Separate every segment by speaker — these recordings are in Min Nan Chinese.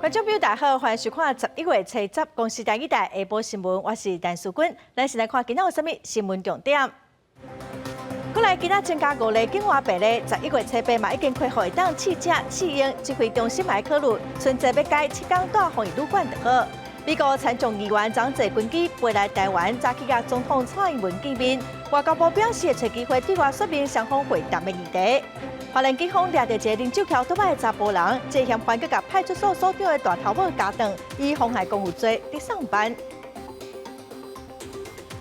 Speaker 1: 觀眾朋友大家好，歡迎收看十一月初十公視台語台下晡新聞，我是陳淑君。咱先來看今仔有啥物新聞重點。過來今仔增加五例境外病例，十一月初八嘛已經恢復會當試食試用，指揮中心來考慮春節欲改七工蹛防疫旅館就好。美國參眾議員昨坐軍機飛來台灣，早去佮總統蔡英文見面。外交部表示會揣機會對外說明雙方會談的議題。花蓮警方掠著一个啉酒騎歐多擺的查埔人，這個嫌犯閣共派出所所長的大頭某咬斷，以妨害公務罪佇送辦。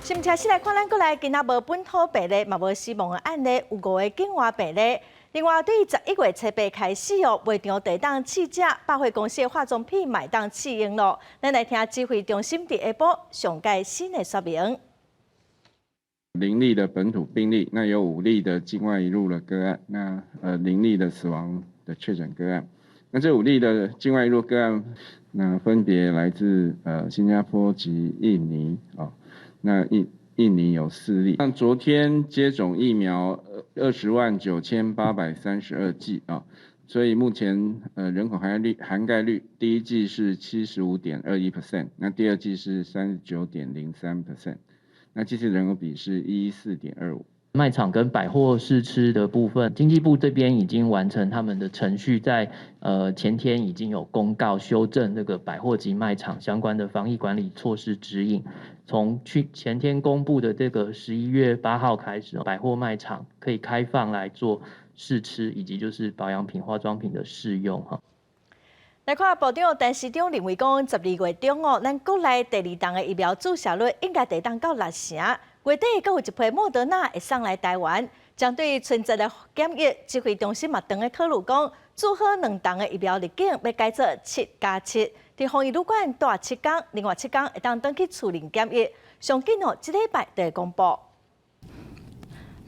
Speaker 1: 新聞車來看，咱國內今仔無本土病例，嘛無死亡的案例，有五個境外病例。另外，對十一月初八開始哦，賣場會當試食，百貨公司的化妝品嘛會當試用囉。咱來聽指揮中心佇下晡上蓋新的說明。
Speaker 2: 零例的本土病例，那有五例的境外移入的個案，那零例的死亡的確診個案。那這五例的境外移入個案，那分別來自新加坡及印尼啊。那印尼有四例。那昨天接種疫苗209,832劑啊，所以目前人口涵蓋率，第一劑是75.21%，那第二劑是39.03%。那劑次人口比是114.25。
Speaker 3: 賣場跟百貨試吃的部分，經濟部這邊已經完成他們的程序，在前天已經有公告修正這個百貨及賣場相關的防疫管理措施指引。從去前天公布的這個11月8號開始，百貨賣場可以開放來做試吃，以及就是保養品、化妝品的試用哈。
Speaker 1: 來看部長陳時中認為講，12月中哦，咱國內第二筒的疫苗注射率應該會當到六成。月底閣有一批莫德納會送來台灣，針對春節的檢疫，指揮中心嘛當咧考慮講，注好兩筒的疫苗入境欲改做七加七，佇防疫旅館蹛七工，另外七工會當轉去厝內檢疫。上緊哦，這禮拜就會公布。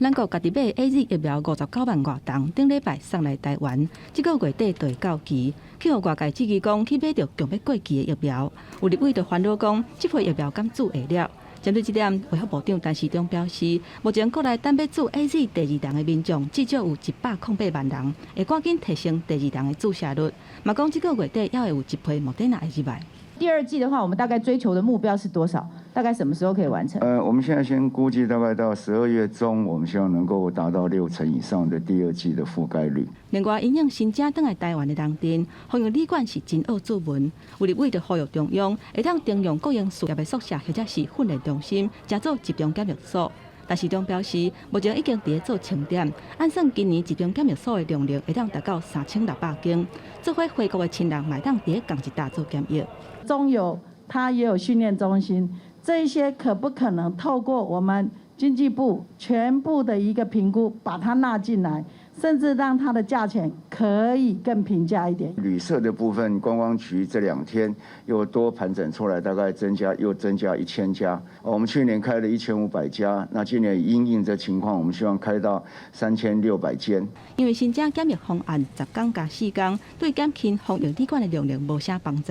Speaker 4: 咱國家己買 AZ 疫苗59萬外筒，頂禮拜送來台灣，這個月底就會到期。去予外界質疑講去買著強欲過期的疫苗，有立委就煩惱講，這批疫苗敢注會了？針對這點，衛福部長陳時中表示，目前國內等欲注 AZ 第二筒的民眾至少有108萬人，會趕緊提升第二筒的注射率。嘛講這個月底猶會有一批莫德納會入來。
Speaker 5: 第二劑的話，我們大概追求的目標是多少？大概什麼時候可以完成？
Speaker 6: 我們現在先估計大概到12月中，我們希望能夠達到六成以上的第二劑的覆蓋率。
Speaker 4: 另外，因應新增轉來台灣的人陣，防疫旅館是真惡注文，有立委就呼籲中央會當徵用國營事業的宿舍或者是訓練中心，成做集中檢疫所。陳時中表示，目前已經佇咧做清點，按算今年集中檢疫所的容量會當達到3600間，做伙回國的親人嘛會當佇咧仝一搭做檢疫。
Speaker 7: 中油它也有訓練中心，這一些可不可能透過我們經濟部全部的一個評估，把它納進來，甚至讓它的價錢可以更平價一點。
Speaker 6: 旅社的部分，觀光局這兩天又多盤整出來，大概增加又增加1000家。我們去年開了1500家，那今年因應這情況，我們希望開到3600間。
Speaker 4: 因為新增檢疫方案10工加4工，對減輕防疫旅館的量能無啥幫助。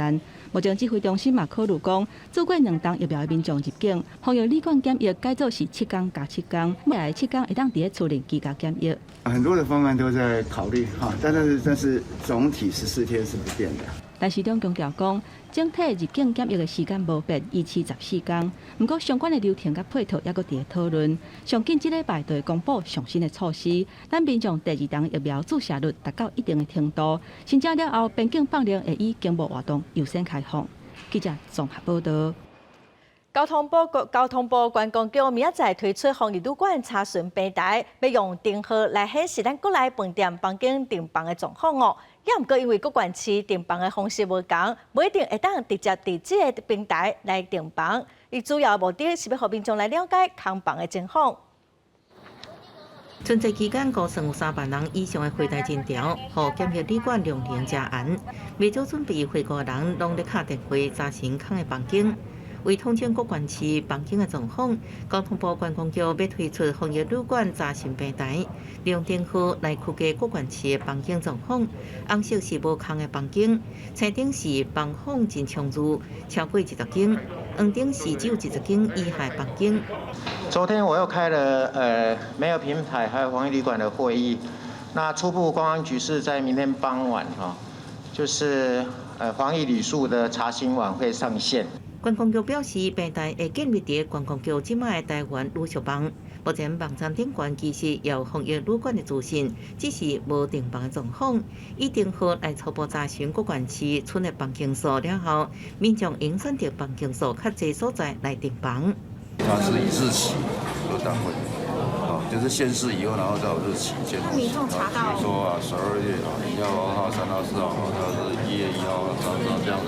Speaker 4: 目前指揮中心嘛考慮講，注過兩筒疫苗的民眾入境，防疫旅館檢疫改做是七工加七工，未來七工會當佇咧厝內居家檢疫。
Speaker 6: 很多的方案都在考慮哈，但是總體14天是不變的。
Speaker 4: 陳時中強調講，整體入境檢疫的時間無變，維持十四工。毋過相關的流程佮配套猶閣佇咧討論。上緊這禮拜就會公布上新的措施，等民眾第二筒疫苗注射率達到一定的程度，申請了後，邊境放令會以經貿活動優先開放。記者綜合報道。
Speaker 1: 交通部觀光局明仔載推出防疫旅館查詢平台，欲用燈號來顯示咱國內飯店房間訂房的狀況哦。猶毋過因為各縣市訂房的方式無仝，無一定會當直接佇這个平台來訂房。伊主要目的是欲予民眾來了解空房的情況。
Speaker 8: 春節期間，估算有3萬人以上的回台人潮，予檢疫旅館量能誠絚。未做準備回國的人，攏咧敲電話查詢空的房間。為統整各縣市房間的狀況，交通部觀光局欲推出防疫旅館查詢平台，利用燈號來區隔各縣市的房間狀況。紅色是無空的房間，青燈是房況真充裕，超過20間；黃燈是只有20間以下的房間。
Speaker 9: 昨天我又開了沒有平台還有防疫旅館的會議，那初步觀光局是在明天傍晚哈，就是防疫旅宿的查詢網會上線。
Speaker 8: 觀光局表示，平台會建立佇觀光局這擺的台灣旅宿網。目前網站頂懸其實有防疫旅館的資訊，只是無訂房的狀況。以訂號來初步查詢各縣市賰的房間數了後，民眾應選擇房間數較濟所在來訂房。
Speaker 10: 它是以日期做單位，哦，就是縣市以後，然後再有日期。
Speaker 11: 民眾查到，
Speaker 10: 比如說啊，12月啊，1號、2號、3號、4號，或者是1月1號、3號這樣子。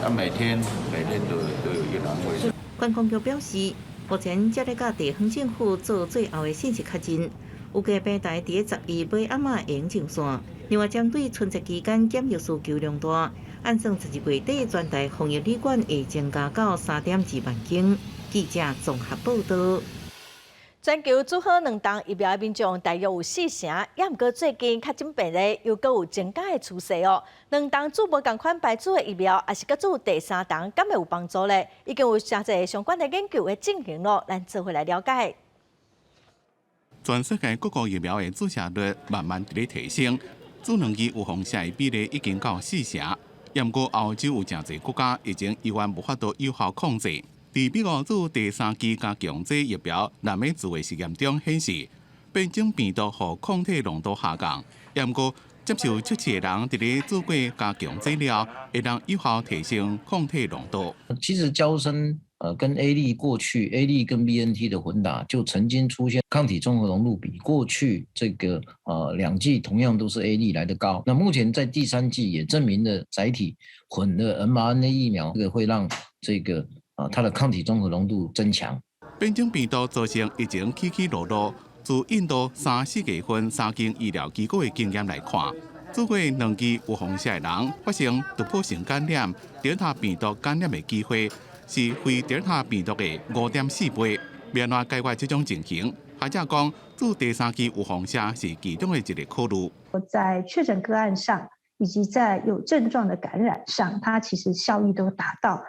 Speaker 10: 啊，每天每天都有一個欄位。
Speaker 8: 觀光局表示，目前正咧佮地方政府做最後的信息確認，預計平台佇11尾暗仔會用上線。另外，針對春節期間檢疫需求量大，按算12月底全台防疫旅館會增加到3.2萬間。記者綜合報道。
Speaker 1: 全球注好兩劑疫苗的民眾大約有四成，也毋過最近確診病例又閣有增加的趨勢哦。兩劑注無仝款牌子的疫苗，抑是閣注第三劑，敢會有幫助咧？已經有誠濟相關的研究咧進行咯，咱做伙來了解。
Speaker 12: 全世界各國疫苗的注射率慢慢佇咧提升，注兩劑預防射的比例已經到四成。也毋過歐洲有誠濟國家已經猶原無法度有效控制。佇美國注第三劑加強劑疫苗納米注的實驗中顯示，變種病毒予抗體濃度下降。也毋過接受測試的人佇咧注過加強劑了，會當有效提升抗體濃度。
Speaker 13: 其實嬌生跟 A Z 過去 A Z 跟 BNT 的混打就曾經出現抗體中和濃度比過去這個兩劑同樣都是 A Z 來得高。那目前在第三劑也證明了載體混了 mRNA 疫苗，這個會讓這個它的抗體中和濃度增強。
Speaker 12: 變種病毒造成疫情起起落落。自印度三四月份三間醫療機構的經驗來看，注過兩劑預防射的人發生突破性感染、德爾塔病毒感染的機會是非德爾塔病毒的5.4倍。欲按怎解決這種情形？學者講，注第三劑預防射是其中的一個考慮。
Speaker 14: 在確診個案上，以及在有症狀的感染上，它其實效益都達到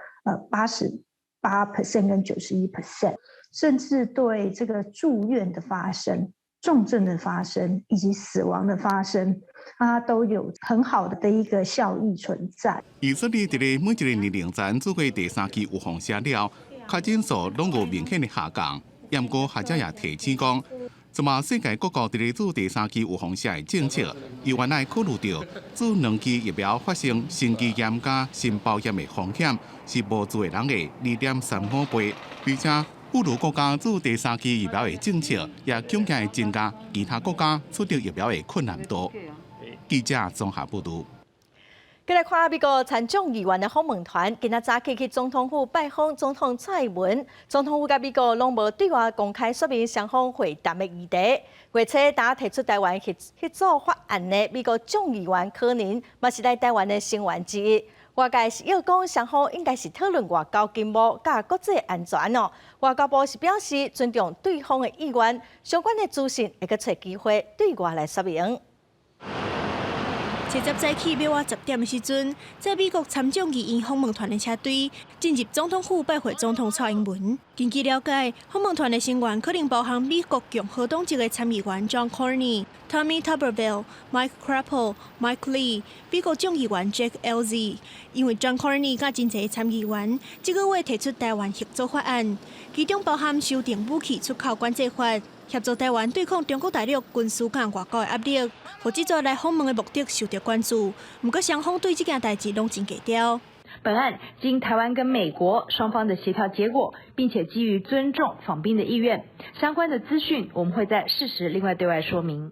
Speaker 14: 88% 跟91%，甚至對這個住院的發生、重症的發生以及死亡的發生，它都有很好的一個效益存在。
Speaker 12: 以色列佇咧每一個年齡層注過第三劑預防射了，確診數攏有明顯的下降。毋過學者也提醒講，這馬世界各國佇咧注第三劑預防射的政策，猶原愛考慮著注兩劑疫苗發生心肌炎佮心包炎的風險是無注的人的2.35倍，而且富裕國家注第三劑疫苗的政策，也恐驚會增加其他國家取得疫苗的困難度。記者綜合報導。
Speaker 1: 過來看美國參眾議員的訪問團，今仔早起去總統府拜訪總統蔡英文。總統府佮美國攏無對外公開說明雙方會談的議題。月初打提出台灣協助法案的美國眾議員柯寧，嘛是來台灣的成員之一。外界是臆講雙方應該是討論外交經貿佮國際安全哦。外交部是表示尊重對方的意願，相關的資訊會閣揣機會對外來說明。
Speaker 15: 初十早起欲倚10點的時陣，載美國參眾議院訪問團的車隊進入總統府拜會總統蔡英文。根據了解，訪問團的成員可能包含美國共和黨籍的參議員 John Cornyn、Tommy Tuberville、Mike Crapo、Mike Lee、美國眾議員 Jack Ellzey。因為 John Cornyn 佮真濟參議員，這個月提出台灣合作法案，其中包含修訂武器出口管制法，協助台灣對抗中國大陸軍事佮外交的壓力，予這逝來訪問的目的受到關注。毋過雙方對這件代誌攏真低調。
Speaker 16: 本案經台灣跟美國雙方的協調結果，並且基於尊重訪賓的意願，相關的資訊我們會在適時另外對外說明。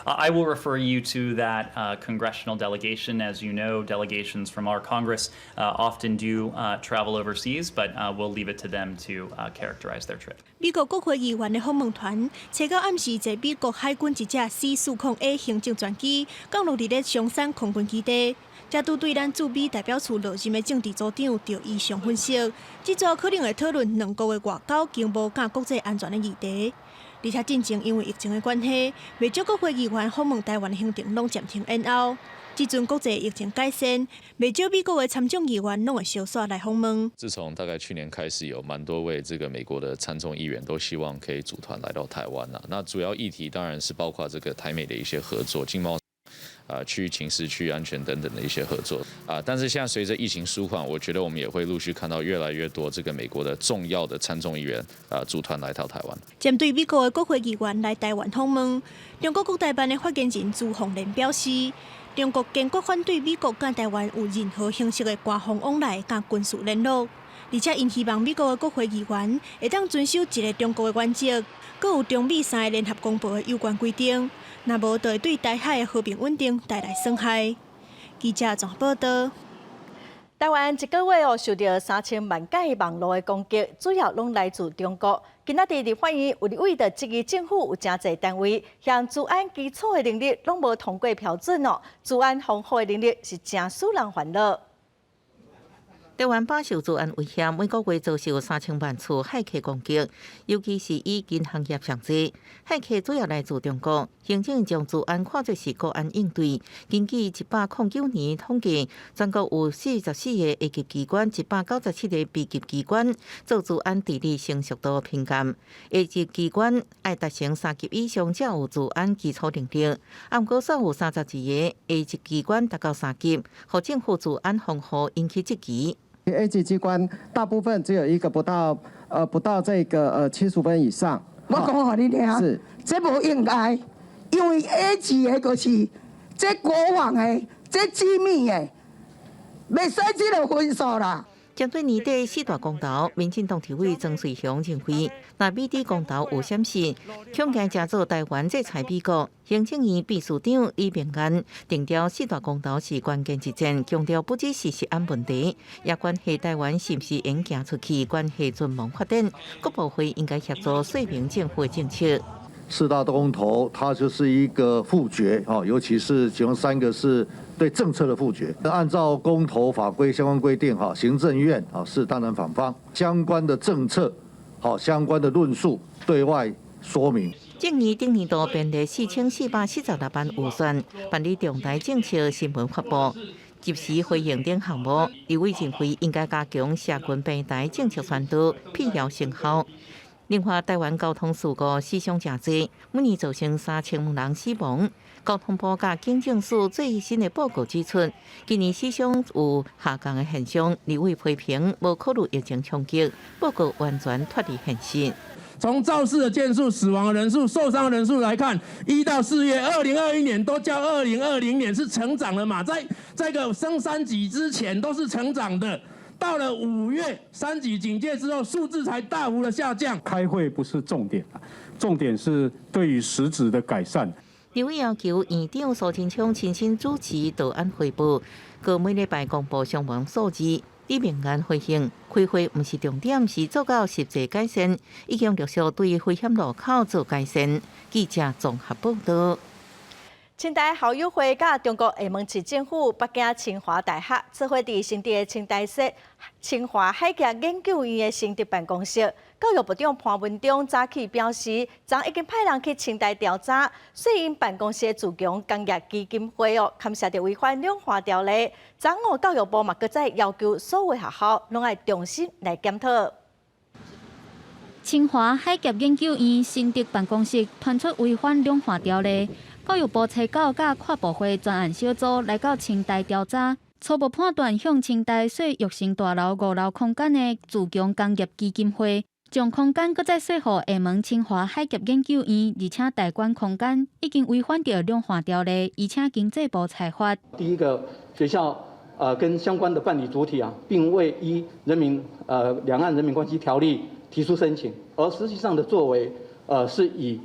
Speaker 17: I will refer you to that congressional delegation. As you know, delegations from our Congress often do travel overseas, but we'll leave it to them to characterize their trip.
Speaker 15: 美國國會議員的訪問團，初九暗時坐美國海軍一架 C-40A 行政專機降落佇咧松山空軍基地，才拄對咱駐美代表處落任的政治組長趙怡翔分析，這逝可能會討論兩國的外交、經貿佮國際安全的議題。而且進前因為疫情的關係，袂少國會議員訪問台灣的行程攏暫停延後。這陣國際疫情改善，袂少美國的參眾議員攏會相紲來訪問。
Speaker 18: 自從大概去年開始，有蠻多位這個美國的參眾議員都希望可以組團來到台灣啦。那主要議題當然是包括這個台美的一些合作、經貿。區域情勢、區域安全等等的一些合作啊。但是現在隨着疫情舒緩，我覺得我們也會陸續看到越來越多這個美國的重要的參眾議員啊組團來到台灣。
Speaker 15: 針對美國的國會議員來台灣訪問，中國國台辦的發言人朱鳳蓮表示，中國堅決反對美國佮台灣有任何形式的官方往來佮軍事聯絡，而且𪜶希望美國的國會議員會當遵守一個中國的原則，閣有中美三个聯合公報的有關規定，若無就會對台海的和平穩定帶來損害。記者綜合報道。
Speaker 1: 台灣一個月哦受著3000萬擺網路的攻擊，主要攏來自中國。今仔佇立法院有立委就質疑政府有誠濟單位，像資安基礎的能力攏無通過標準哦，資安防護的能力是誠使人煩惱。
Speaker 8: 台灣飽受資安威脅，每個月遭受3000萬次駭客攻擊，尤其是以銀行業上濟。駭客主要來自中國，行政將資安看作是國安應對。根據109年統計，全國有44個 A 級機關，197個 B 級機關，做資安治理成熟度評鑑。A 級機關愛達成3級以上，才有資安基礎能力。啊，毋過煞有32个 A 級機關達到3級，予政府資安防護引起質疑。
Speaker 11: A 級機關大部分只有一個不到這個70分以上。
Speaker 19: 我講予你聽，
Speaker 11: 是
Speaker 19: 這無應該，因為 A 級的就是這國防的、這機密的，袂使這个分數啦。
Speaker 8: 針對年底四大公投，民進黨立委曾瑞雄認為，若美豬公投有閃失，恐驚成做台灣制裁美國。行政院秘書長李明安定調四大公投是關鍵一戰，強調不只是食安問題，也關係台灣是毋是會行出去，關係存亡發展。國部會應該協助說明政府的政策。
Speaker 20: 四大公投，它就是一個複決，哦，尤其是其中三個是對政策的複決。按照公投法規相關規定，哈，行政院啊是當然反方，相關的政策，好相關的論述對外說明。
Speaker 8: 政院頂年度編列4446萬預算，辦理重大政策新聞發布，及時回應等項目。立委認為應該加強社群平台政策傳導，闢謠成效。另外，台灣交通事故死傷誠濟，每年造成3000人死亡。交通部佮警政署最新的報告指出，今年死傷有下降的現象。立委批評無考慮疫情衝擊，報告完全脫離現實。
Speaker 21: 從肇事的件數、死亡的人數、受傷的人數來看，1到4月，2021年都較2020年是成長了嘛？在這個升三級之前都是成長的。到了5月三級警戒之後，數字才大幅的下降。
Speaker 22: 開會不是重點，重點是對於實質的改善。
Speaker 8: 立委要求院長蘇貞昌親身主持道安匯報，閣每禮拜公布傷亡數字。李明安回應：開會毋是重點，是做到實際改善，已經陸續對危險路口做改善。記者綜合報道。
Speaker 1: 清大校友會佮中國廈門市政府、北京清華大學做伙佇新竹的清大設清華海峽研究院的新竹辦公室。教育部長潘文忠早起表示，昨已經派人去清大調查，說𪜶辦公室的自強工業基金會哦，牽涉著違反兩岸條例。昨午教育部嘛，閣再要求所有學校攏愛重新來檢討。
Speaker 23: 清華海峽研究院新竹辦公室傳出違反兩岸條例。教育部初九佮跨部會專案小組來到清大調查，初步判斷向清大稅育成大樓5樓空間的自強工業基金會，將空間閣再稅予廈門清華海峽研究院，而且代管空間已經違反著兩岸條例，而請經濟部裁罰。
Speaker 24: 第一個學校，跟相關的辦理主體啊，並未依人民兩岸人民關係條例提出申請，而實際上的作為，是以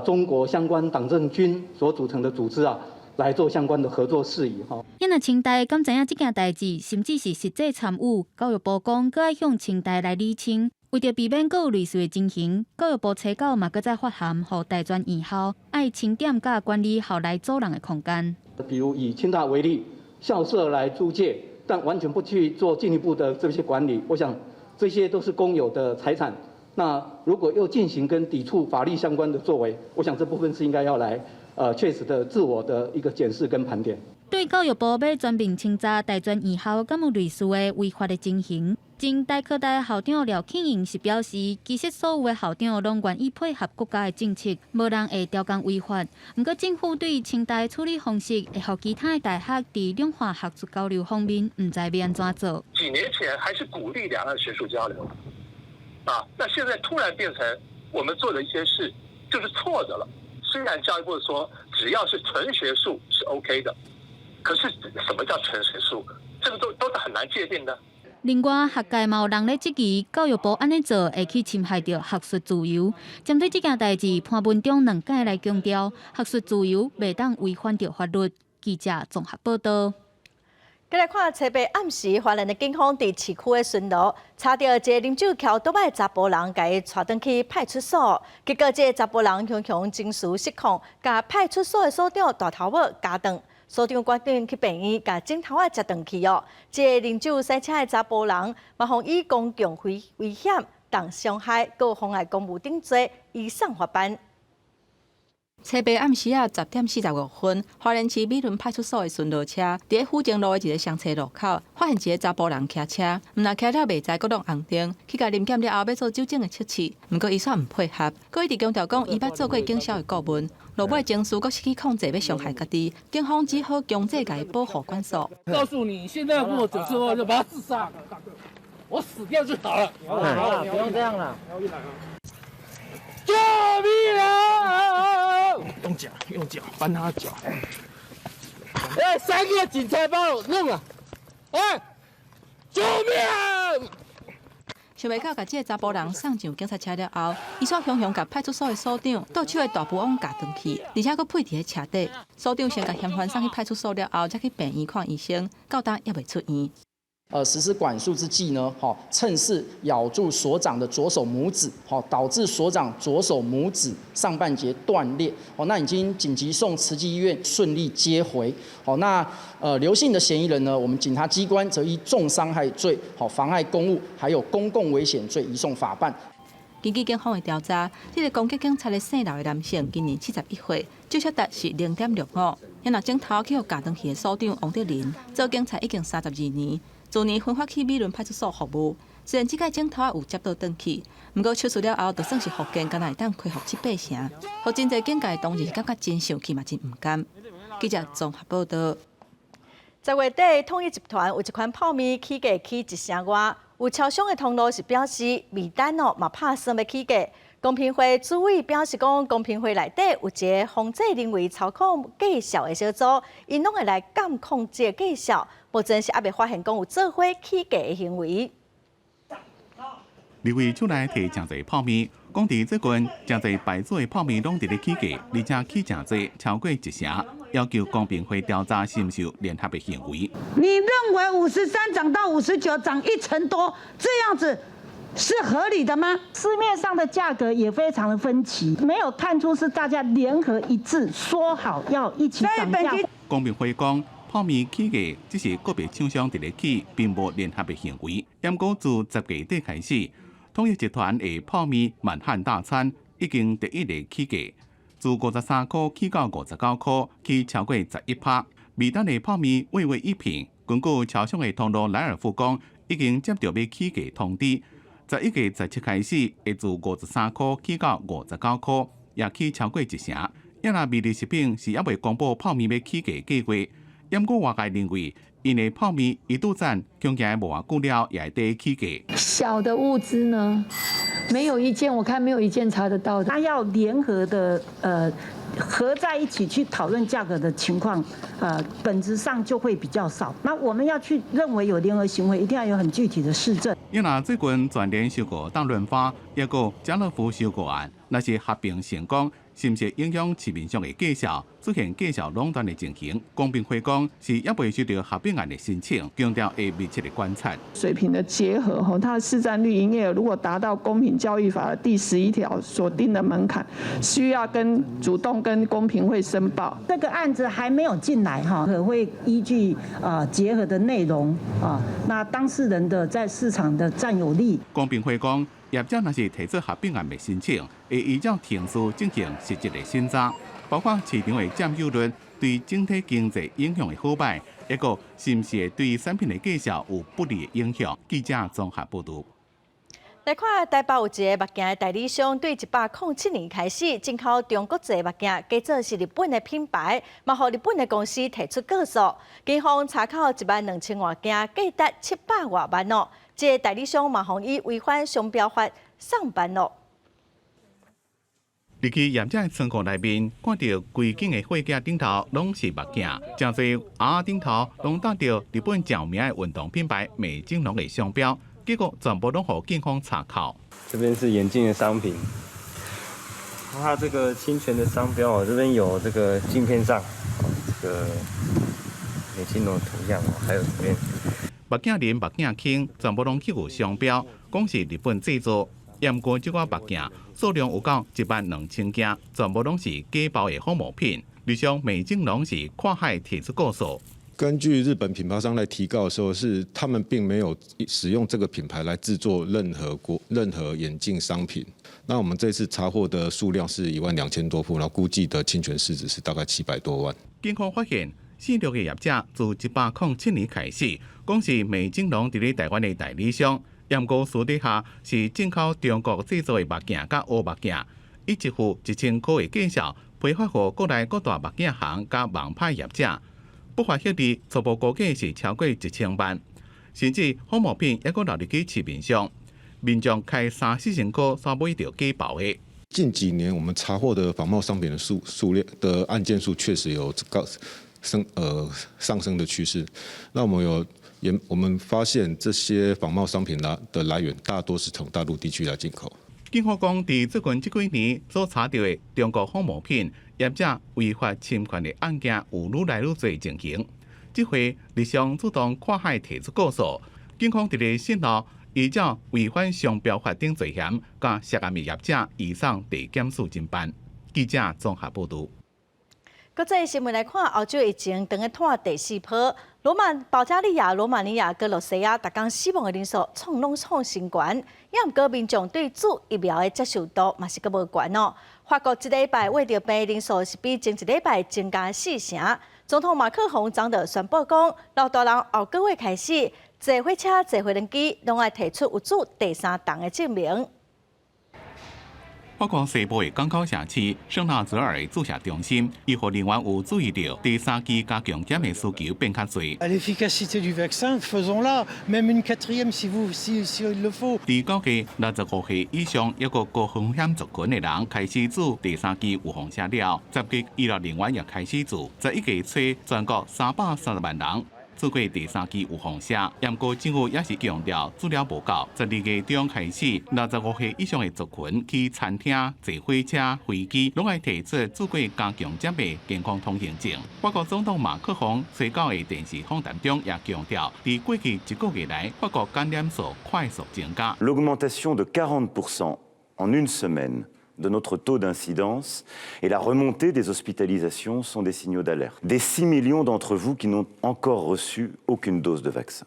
Speaker 24: 中國相關黨政軍所組成的組織啊，來做相關的合作事宜。哈，
Speaker 23: 因為清大敢知影這件代誌，甚至是實際參與，教育部講閣愛向清大來理清，為著避免閣有類似的情形，教育部初九嘛閣再發函予大專院校，愛清點佮管理校內租人的空間。
Speaker 24: 比如以清大為例，校舍來租借，但完全不去做進一步的這些管理，我想這些都是公有的財產。那如果又進行跟抵觸法律相關的作為，我想這部分是應該要來，確實的自我的一個檢視跟盤點。
Speaker 23: 對教育部欲全面清查大專院校，敢有類似的違法的情形？前台科大校長廖慶英是表示，其實所有的校長攏願意配合國家的政策，無人會刁工違法。毋過政府對清大處理方式，會予其他的大學佇兩岸學術交流方面，毋知欲按怎做。
Speaker 2: 幾年前還是鼓勵兩岸學術交流，啊，那現在突然變成我們做的一些事就是錯的了。雖然教育部說只要是純學術是 OK 的，可是什麼叫純學術？這個都是很難界定的。
Speaker 23: 另外，學界嘛有人咧質疑教育部按呢做會去侵害著學術自由。針對這件代誌，潘文忠兩擺來強調，學術自由袂當違反著法律。記者綜合報道。
Speaker 1: 過來看，初八暗時，花蓮的警方佇市區的巡邏，查著一个啉酒騎歐多擺的查埔人，共伊帶轉去派出所。結果，這个查埔人雄雄情緒失控，共派出所的所長大頭母咬斷。所長趕緊去病院，共指頭仔接轉去哦。這个啉酒駛車的查埔人，嘛予以公共危險、重傷害、閣妨礙公務等罪，移送法辦。
Speaker 4: 初八暗時仔10點45分，花蓮市美崙派出所的巡邏車，佇咧府中路的一个雙車路口，發現一个查埔人騎車，毋但騎了袂知閣挵紅燈，去共臨檢了後欲做酒精的測試，毋過伊煞毋配合，閣一直強調講伊捌做過警消的顧問，落尾情緒閣失去控制，欲傷害家己，警方只好強制共伊保護管束。
Speaker 3: 告訴你，現在不酒之後就把他自殺，我死掉就好了。
Speaker 9: 好了，不用這樣了。
Speaker 3: 救命啊！用腳，用腳翻他腳。哎，三個警察幫我弄了。哎，救命！
Speaker 4: 想袂到，共這个查埔人送上警察車了後，伊煞雄雄共派出所的所長倒手的大埔翁咬斷去，而且閣屁佇咧車底。所長先共嫌犯送去派出所了後，才去病院看醫生，到今猶未出院。
Speaker 5: 實施管束之際呢，趁勢咬住所長的左手拇指，導致所長左手拇指上半截斷裂，那已經緊急送慈濟醫院順利接回，那劉姓的嫌疑人呢，我們警察機關則依重傷害罪、妨礙公務，還有公共危險罪移送法辦。
Speaker 4: 根據警方的調查，這个攻擊警察的姓劉的男性，今年71歲，酒測值是0.65。因若指頭去予咬斷去的所長王德林，做警察已經32年。去年分發去美崙派出所服務，雖然這擺指頭有接倒轉去，毋過手術了後，就算是復健，敢若會當恢復七八成。予真濟警界當然是感覺真生氣嘛，真毋甘。記者綜合報道。
Speaker 1: 十月底，統一集團有一款泡麵起價起一成外，有超商的通路是表示麵單哦嘛拍算欲起價。公平會主委表示講，公平會內底有一個防止人為操控價數的小組，𪜶攏會來監控這个價數，目前是猶未發現講有做伙起價的行為。
Speaker 12: 立委出來提誠濟泡麵，講佇最近誠濟牌子的泡麵攏佇咧起價，而且起誠濟，超過一成，要求公平會調查是毋是有聯合的行為。
Speaker 19: 你認為53漲到59漲一成多，這樣子是合理的嗎？
Speaker 14: 市面上的價格也非常的分歧，沒有看出是大家聯合一致說好要一起漲價。
Speaker 12: 公平會講，泡麵起價只是個別廠商佇咧起，並無聯合的行為。毋過自10月底開始，統一集團的泡麵滿漢大餐已經第一个起價，自53塊起到59塊，起超過11%。味丹的泡麵味味一品，根據超商的通路萊爾富講，已經接著欲起價通知。11月17開始，會自53塊起到59塊，也起超過一成。抑若美麗食品是猶未公布泡麵欲起價計劃，毋過外界認為，𪜶的泡麵一度讚，恐驚無偌久了也會得起價。
Speaker 7: 小的物資呢，沒有一件，我看沒有一件查得到的。
Speaker 14: 他要聯合的，合在一起去討論價格的情況，本質上就會比較少。那我們要去認為有聯合行為，一定要有很具體的事證。
Speaker 12: 因為最近全聯收購大潤發，抑閣家樂福收購案，若是合併成功，是毋是影響市面上的價數，出現價數壟斷的情形？公平會講是猶未收著合併案的申請，強調會密切的觀察。
Speaker 25: 水平的結合，吼，它的市佔率營業額如果達到公平交易法的第11條所定的門檻，需要跟主動跟公平會申報。
Speaker 14: 這個案子還沒有進來，哈，可會依據啊結合的內容啊，那當事人的在市場的佔有率。
Speaker 12: 公平會講，業者若是提出合併案的申請，會依照程序進行實質的審查，包括市場的佔有率、對整體經濟影響的好䆀，抑閣是毋是會對產品的價數有不利的影響？記者綜合報導。
Speaker 1: 來看台北有一个目鏡的代理商，對107年開始進口中國製目鏡，假做是日本的品牌，嘛予日本的公司提出告訴。警方查扣1萬2千外件，價值700外萬哦。這个代理商嘛，予以違反商標法送辦咯。
Speaker 12: 入去業者的倉庫內面，看著規間的貨架頂頭攏是目鏡，誠濟盒仔頂頭攏貼著日本著名的運動品牌美津濃的商標。結果全部攏予警方查扣。
Speaker 6: 這邊是眼鏡的商品，它這個侵權的商標哦，這邊有這個鏡片上，這個美津濃圖樣哦，還有這邊。
Speaker 12: 目鏡簾、目鏡框全部攏刻有商標，講是日本製造。毋過這寡目鏡數量有夠1萬2千件，全部攏是假包的仿冒品。日商美津濃是跨海提出告訴。
Speaker 10: 根據日本品牌商來提告的時候，是他們並沒有使用這個品牌來製作任何眼鏡商品。那我們這次查獲的數量是1萬2千多副，然後估計的侵權市值是大概700多萬。
Speaker 12: 警方發現，四六個業者自107年開始，講是美津濃佇咧台灣的代理商，毋過私底下是進口中國製造的目鏡佮烏目鏡，以一副1000塊的價數批發予國內各大目鏡行佮網拍業者。不法獲利初步估計是超過1000萬，甚至仿冒品猶閣流入去市面上，民眾開三四千塊煞買著假包的。
Speaker 10: 近幾年我們查獲的仿冒商品的數量的案件數確實有高升上升的趨勢。那我們有研我們發現這些仿冒商品的來源大多是從大陸地區來進口。
Speaker 12: 警方講，佇最近這幾年所查著的中國仿冒品業者違法侵權的案件有愈來愈濟情形。這回日商主動跨海提出告訴，警方佇咧訊後依照違反商標法等罪嫌，共涉案的業者移送地檢署偵辦。記者綜合報導。
Speaker 1: 國際新聞來看，歐洲疫情正咧拖第四波，羅馬、保加利亞、羅馬尼亞、閣露西亞，逐工死亡的人數創攏創新懸。也毋過民眾對注疫苗的接受度嘛是閣無懸哦。法國這禮拜穢著病人數是比前一禮拜增加四成。總統馬克宏昨就宣布講，老大人後個月開始，坐火車、坐飛機，攏愛提出有注第三針的證明。
Speaker 12: 法國西部的港口城市聖納澤爾注射中心，醫護人員有注意著第三劑加強針的需求變較濟。
Speaker 13: L'efficacité du vaccin, faisons-la, même une quatrième si vous si si il le faut。
Speaker 12: 佇9月65歲以上抑閣高風險族群的人開始注第三劑預防針了，10月醫療人員也開始注，11月初全國330萬人注過第三劑預防針，毋過政府也是強調注了無夠。12月中開始，65歲以上的族群去餐廳、坐火車、飛機，攏愛提出注過加強針的健康通行證。法國總統馬克宏初九的電視訪談中也強調，佇過去一個月來，法國感染數快速增加。
Speaker 16: L'augmentation de 40% en une semaine de notre taux d'incidence et la remontée des hospitalisations sont des signaux d'alerte. Des 6 millions d'entre vous qui n'ont encore reçu aucune dose de vaccin.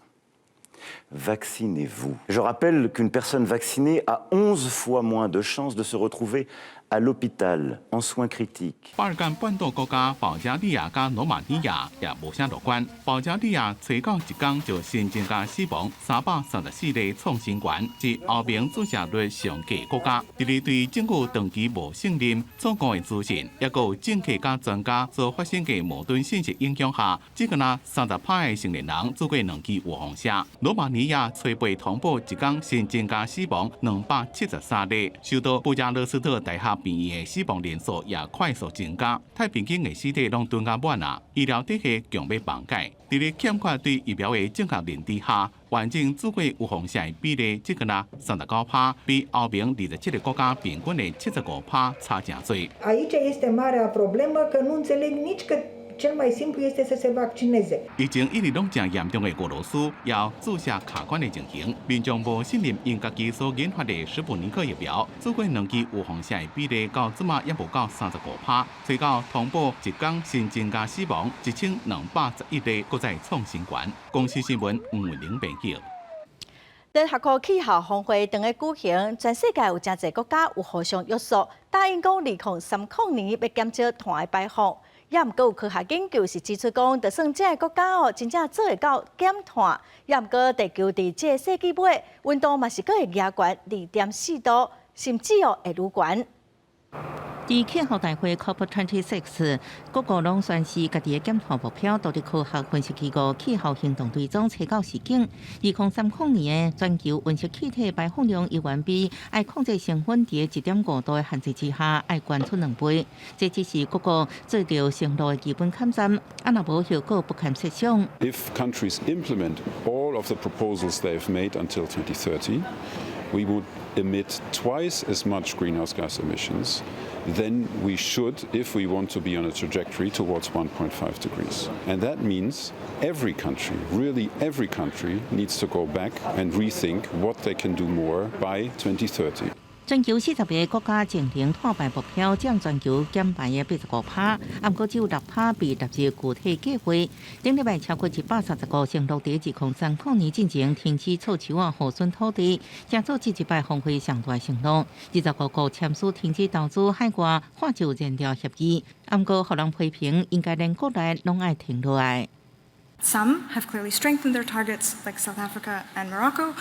Speaker 16: Vaccinez-vous. Je rappelle qu'une personne vaccinée a 11 fois moins de chances de se retrouver à l'hôpital en soins critiques。
Speaker 12: 巴爾幹半島國家保加利亞佮羅馬尼亞也無啥樂觀。保加利亞初九一工就新增加死亡334例創新懸，是歐盟注射率上低國家。佇咧對政府長期無信任、錯誤的資訊，抑閣有政客佮專家所發生的矛盾信息影響下，只敢若30%的成年人注過兩劑預防針。羅馬尼亞初八通報一工新增加死亡273例，首都布加勒斯特大學病院的死亡人數也快速增加，太平間的屍體攏囤甲滿啊，醫療體系強欲崩解。佇咧欠缺對疫苗的正確認知下，完成注過預防針的比例只敢若39%，比歐盟27個國家平均的75%差誠濟。
Speaker 17: Aici este marea problemă că nu înțeleg nici că cel mai simplu este să se vaccineze.
Speaker 12: 疫情一直攏誠嚴重的俄羅斯，也有注射卡關的情形，民眾無信任𪜶家己所研發的史普尼克疫苗，注過兩劑預防針的比例到這馬也無夠35%，最後通報一工新增加死亡1211例，閣再創新懸。公視新聞吳偉玲編輯。
Speaker 1: 聯合國氣候峰會正咧舉行，全世界有誠濟國家有互相約束，答應講2030年欲減少碳的排放。也毋過有科學研究是指出講，就算這个國家哦，真正做會到減碳，也毋過地球佇這个世紀尾，溫度嘛是閣會加懸2.4度，甚至哦會愈懸。
Speaker 8: 佇氣候大會 COP26，各國攏宣示家己的減碳目標，獨立科學分析機構氣候行動追蹤初九時景，2030年的全球溫室氣體排放量猶原比愛控制升溫佇1.5度的限制之下，愛懸出2倍。這只是各國做著承諾的基本坎站，啊若無後果不堪設想。
Speaker 11: If countries implement all of the proposals they have made until 2030, we would emit twice as much greenhouse gas emissions than we should if we want to be on a trajectory towards 1.5 degrees. And that means every country, really every country, needs to go back and rethink what they can do more by 2030.
Speaker 8: 全球40個國家淨零碳排目標佔全球減排的85趴，毋過只有6趴被納入具體計劃。頂禮拜超過130個承諾佇2030年進前停止措手啊，耗損土地，成做這一擺峰會上大承諾。25國簽署停止投資海外化石燃料協議，毋過予人批評應該連國內攏愛停落來。
Speaker 15: Some have clearly strengthened their targets, like South Africa and Morocco,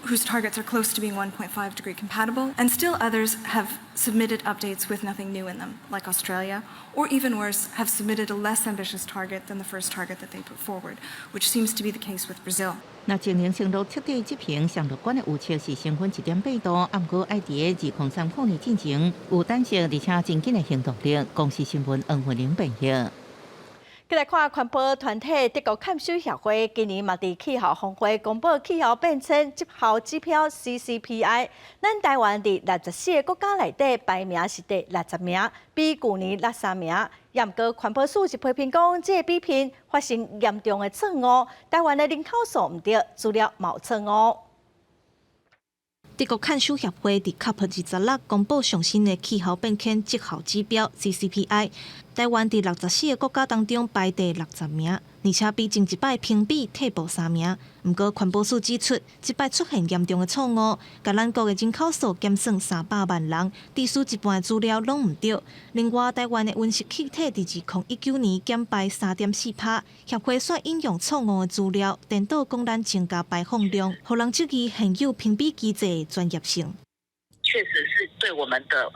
Speaker 15: whose targets are close to being 1.5 degree compatible, and still others have submitted updates with nothing new in them, like Australia, or even worse, have submitted a less ambitious target than the first target that they put forward, which seems to be the case with Brazil.
Speaker 8: 若淨零承諾徹底執行，上樂觀的預測是升溫1.8度，毋過愛佇2030年進前有彈性，而且真緊的行動力。公視新聞黃慧玲編譯。
Speaker 1: 閣來看環保團體德國看守協會今年嘛佇氣候峰會公布氣候變遷績效指標 CCPI，咱台灣佇64個國家內底排名是第60名，比舊年落3名。也毋過環保署是批評講，這个比拼發生嚴重的錯誤，台灣的人口數毋對，資料嘛有錯誤。
Speaker 18: 德國看守協會佇 COP 26公布上新的氣候變遷績效指標 CCPI，台灣佇64個國家當中排第60名，而且比前一擺評比退步3名。毋過環保署指出，這擺出現嚴重的錯誤，共咱國的人口數減算300萬人，至少一半資料攏毋對。另外，台灣的溫室氣體佇2019年減排3.4趴，協會煞引用錯誤的資料，顛倒講咱增加排放量，予人質疑現有評比機制的專業性。
Speaker 20: 確實是對我們的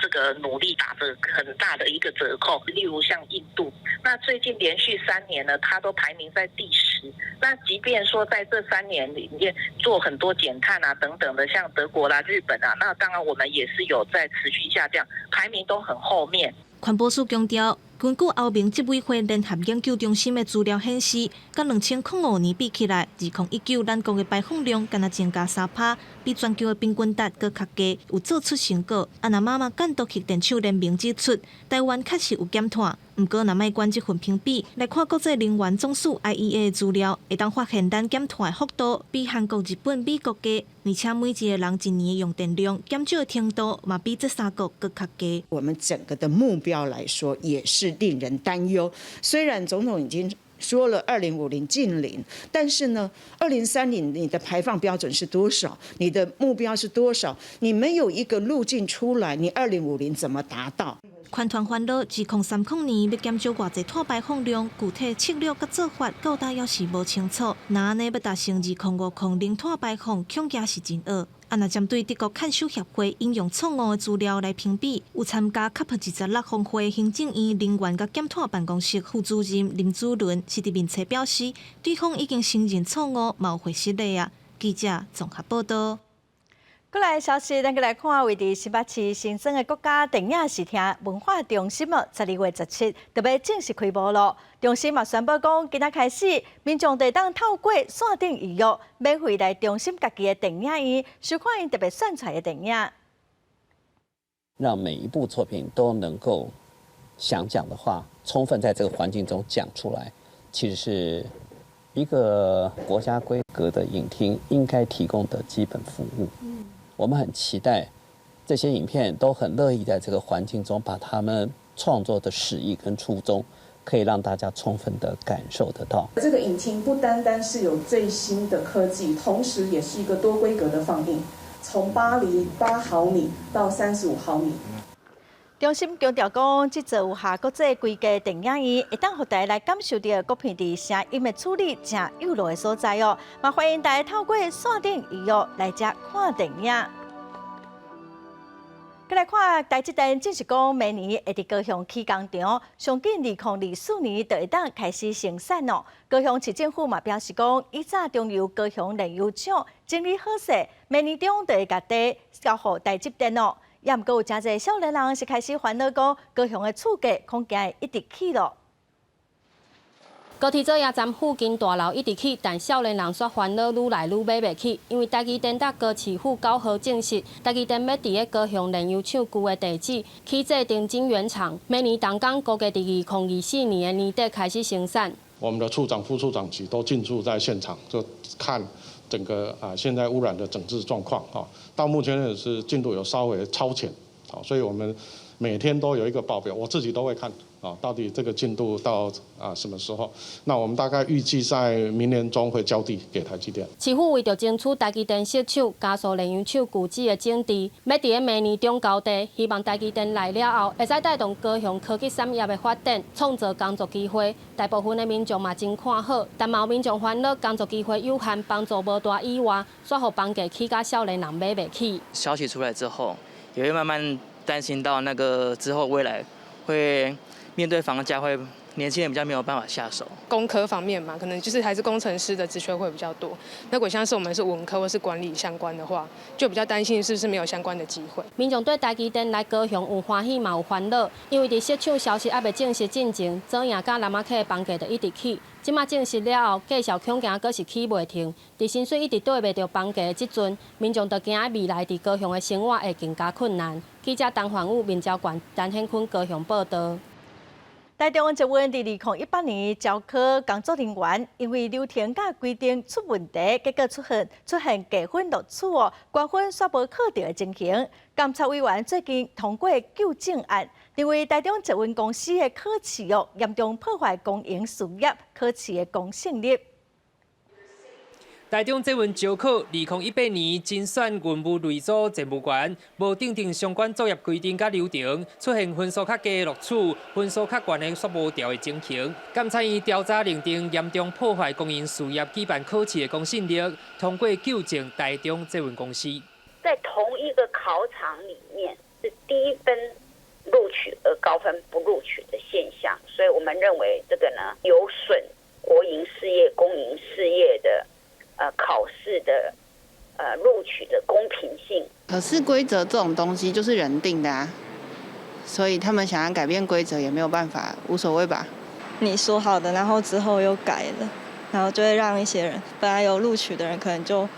Speaker 20: 這個努力打着很大的一個折扣。例如像印度，那最近連續3年呢，它都排名在第10。那即便說在這3年裡面做很多減碳啊等等的，像德國啦、日本啊，那當然我們也是有在持續下降，排名都很後面。
Speaker 18: 環保署強調，根據歐盟執委會聯合研究中心的資料顯示，佮2005年比起來，2019咱國的排放量干焦增加3趴，比全球的平均值閣較低，有做出成果。啊，若馬嘛監督核電廠聯盟指出，台灣確實有減碳，毋過若莫管這份評比，來看國際能源總署 IEA 的資料，會當發現咱減碳的幅度比韓國、日本、美國低，而且每一個人一年的用電量減少的程度嘛比這三國閣較低。
Speaker 21: 我們整個的目標來說，也是令人擔憂。雖然總統已經說了2050淨零，但是呢，2030你的排放標準是多少？你的目標是多少？你沒有一個路徑出來，你2050怎麼達到？
Speaker 18: 環團煩惱，2030年欲減少偌濟碳排放量，具體策略佮做法到今猶是無清楚。若按呢欲達成2050零碳排放，恐驚是真僫。啊，若針對德國看守協會引用錯誤的資料來評比，有參加 COP 26峰會行政院能源佮減碳辦公室副主任林主倫是佇面冊表示，對方已經承認錯誤，嘛有會失禮啊。記者綜合報道。
Speaker 1: 閣來消息，咱閣來看，位佇新北市新莊的國家電影視聽文化中心哦，12月17就欲正式開幕囉。中心嘛宣布講，今仔開始，民眾會當透過線頂預約，免費來中心家己的電影院收看𪜶特別選出來的電影。
Speaker 26: 讓每一部作品都能夠想講的話，充分在這個環境中講出來，其實是一個國家規格的影廳應該提供的基本服務。我們很期待這些影片都很樂意在這個環境中，把他們創作的始意跟初衷，可以讓大家充分的感受得到。
Speaker 27: 這個影廳不單單是有最新的科技，同時也是一個多規格的放映，從88毫米到35毫米。
Speaker 1: 中心強調講，這座有下國際規格電影院，會當予大家來感受著國片佇聲音的處理誠有路的所在哦。嘛歡迎大家透過線頂預約來遮看電影。閣來看台積電，證實講明年會佇高雄起工廠，上緊2024年就會當開始生產哦。高雄市政府嘛表示講，已早中油高雄煉油廠整理好勢，明年中就會共地交予台積電哦。也毋過有誠濟少年人是開始煩惱講，高雄的厝價恐驚會一直起囉。
Speaker 2: 高鐵左營站附近大樓一直起，但少年人煞煩惱愈來愈買袂起，因為台積電佮高市府九號證實，台積電欲佇咧高雄煉油廠舊的地址起製晶圓廠，明年動工估計佇2024年的年底開始生產。
Speaker 3: 我們的處長、副處長級都進駐在現場，就看整個啊現在污染的整治狀況啊。到目前為止是進度有稍微超前，好，所以我們每天都有一個報表，我自己都會看。啊，到底這個進度到啊什麼時候？那我們大概預計在明年中會交地給台積電。
Speaker 2: 市府為著爭取台積電設廠加速煉油廠舊址的整治，欲佇咧明年中交地，希望台積電來了後，會使帶動高雄科技產業的發展，創造工作機會。大部分的民眾嘛真看好，但嘛有民眾煩惱工作機會有限，幫助無大以外，煞予房價起甲少年人買袂起。
Speaker 5: 消息出來之後，也會慢慢擔心到那個之後未來會。面對房價會年輕人比較沒有辦法下手。
Speaker 9: 工科方面嘛，可能就是還是工程師的職缺會比較多。那如果像是我們是文科或是管理相關的話，就比較擔心是不是沒有相關的機會。
Speaker 2: 民眾對台積電來高雄有歡喜嘛有煩惱，因為佇設廠消息猶未正式進前，左營佮南仔溪的房價就一直起。這馬證實了後，繼續恐驚閣是起袂停。佇薪水一直綴袂著房價的這陣，民眾就驚未來佇高雄的生活會更加困難。記者陳焕武、民交縣陳顯坤高雄報導。
Speaker 1: 台中捷運佇2018年招考工作人員，因為流程佮規定出問題，結果出現假分錄取哦，高分煞無考著的情形。監察委員最近通過糾正案，認為台中捷運公司的考試哦，嚴重破壞公營事業考試的公信力。
Speaker 22: 台中捷運招考，2018年甄選勤務類組站務員，無訂定相關作業規定佮流程，出現分數較低錄取，分數較懸的煞無調的情形。監察院調查認定嚴重破壞公營事業舉辦考試的公信力，通過糾正台中捷運公司。
Speaker 23: 在同一個考場裡面，是低分錄取而高分不錄取的現象，所以我們認為這個呢有損國營事業、公營事業的。考試的錄取的公平性。
Speaker 24: 可是規則這種東西就是人定的啊，所以他們想要改變規則也沒有辦法，無所謂吧。
Speaker 28: 你說好的，然後之後又改了，然後就會讓一些人本來有錄取的人，可能就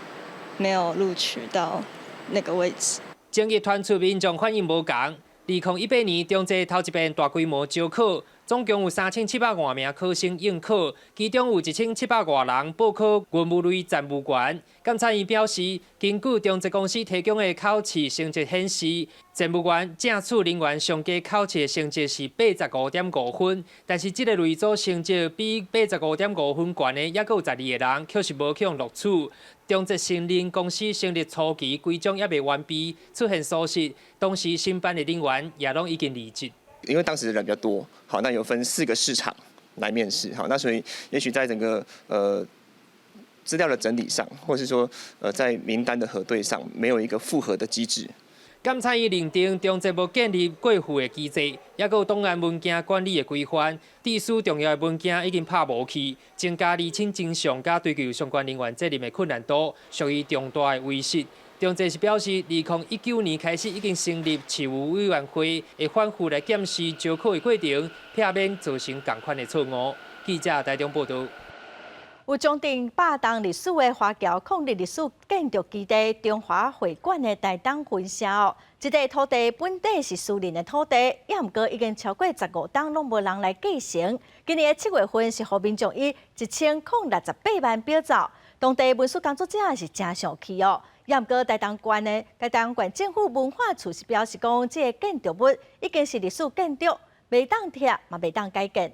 Speaker 28: 沒有錄取到那個位置。
Speaker 22: 爭議傳出民眾反應無仝。2018年中捷頭一遍大規模招考，總共有3700外名考生應考，其中有1700外人報考勤務類站務員。監察院表示，根據中捷公司提供的考試成績顯示，站務員正處人員上低考試的成績是85.5分，但是這個類組成績比85.5分懸的，猶閣有12個人，卻是無去予錄取。中捷承認公司成立初期規章猶未完備，出現疏失，當時承辦的人員也攏已經離職。
Speaker 29: 因為當時的人比較多，好，那有分四個試場來面試，好，那所以也許在整個資料的整理上，或是說在名單的核對上，沒有一個複核的機制。
Speaker 22: 監察院認定中捷無建立過戶的機制，抑閣有檔案文件管理的規範，致使重要的文件已經拍無去，增加釐清真相佮追究相關人員責任的困難度，屬於重大的違失。中捷是表示，2019年開始已經成立事務委員會，會反覆來檢視招考的過程，避免造成仝款的錯誤。記者台中報導。
Speaker 1: 有將近100冬歷史的華僑抗日歷史建築基地中華會館的台東分社哦，這塊土地本底是私人的土地，也毋過已經超過15冬攏無人來繼承。今年的7月份是予民眾以1068萬標走，當地文史工作者是誠生氣哦。也毋過台東縣政府文化處是表示講，這个建築物已經是歷史建築，袂當拆嘛袂當改建。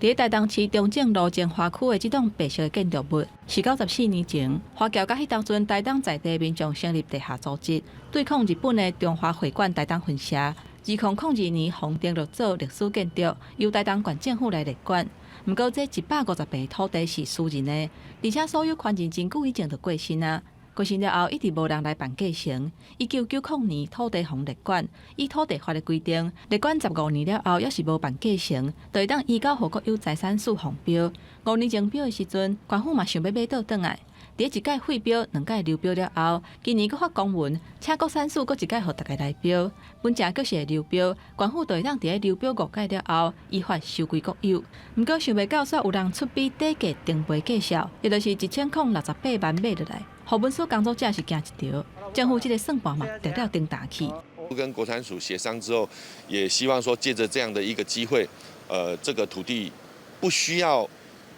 Speaker 4: 佇台東市中正路前華區的這棟白色的建築物，是94年前華僑佮彼當陣台東在地民眾成立地下組織，對抗日本的中華會館台東分社。2002年予登錄做歷史建築，由台東縣政府來列管。毋過這150坪土地是私人的，而且所有權人真久以前就過身啊。過身了後，一直無人來辦繼承。1990年土地予列管，依土地法的規定，列管15年了後，猶是無辦繼承，就會當移交予國有財產署放標。5年前標的時陣，縣府嘛想欲買倒轉來。佇一屆廢標、兩屆流標了後，今年閣發公文，請國產署閣一屆予大家來標。本正閣是會流標，縣府就會當佇咧流標五屆了後，依法收歸國有。毋過想袂到，煞有人出比底價成倍價數，也就是1068萬買落來。予文史工作者是驚一趒，政府這个算盤嘛，直了叮當去。
Speaker 6: 跟國產署協商之後，也希望說借著這樣的一個機會，這個土地不需要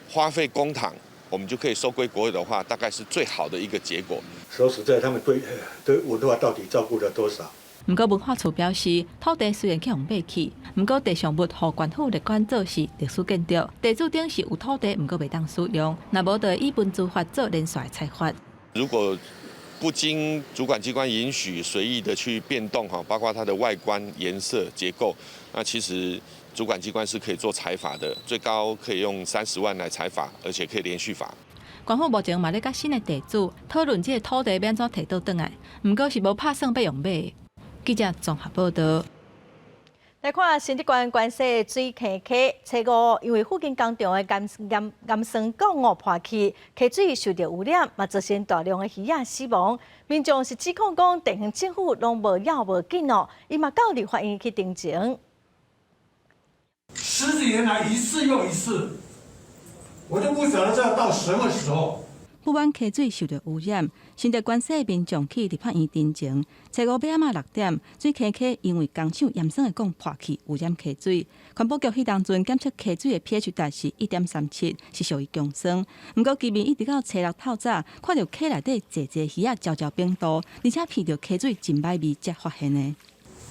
Speaker 6: 花費公帑，我們就可以收歸國有的話，大概是最好的一個結果。
Speaker 7: 說實在，他們對文化到底照顧了多少？
Speaker 4: 毋過文化處表示，土地雖然去予買去，毋過地上物予縣府列管做是歷史建築，地主頂是有土地，毋過袂當使用，若無就會依文資法做連續的裁罰。
Speaker 6: 如果不經主管機關允許，隨意的去變動哈，包括它的外觀、顏色、結構，那其實主管機關是可以做裁罰的，最高可以用30萬來裁罰，而且可以連續罰。
Speaker 4: 縣府目前嘛咧佮新的地主討論這个土地欲按怎提倒轉來，毋過是無拍算欲用買。記者綜合報道。
Speaker 1: 來看新竹縣關西水坑溪，初五因為附近工廠的鹽酸汞哦破去，溪水受著汙染，嘛造成大量的魚仔死亡。民眾是指控講地方政府攏無要無緊哦，伊嘛到立法院去陳情。
Speaker 10: 十幾年來一次又一次，我就不曉得這要到什麼時候。
Speaker 4: 富灣溪水受著汙染，新竹關西民眾去立法院陳情。初五欲暗仔6點，水坑溪因為工廠鹽酸的汞破去汙染溪水。環保局彼當陣檢測溪水的 pH 值是1.37，是屬於強酸。毋過居民一直到初六透早，看著溪內底濟濟魚仔悄悄反肚，而且聞著溪水真歹味，才發現的。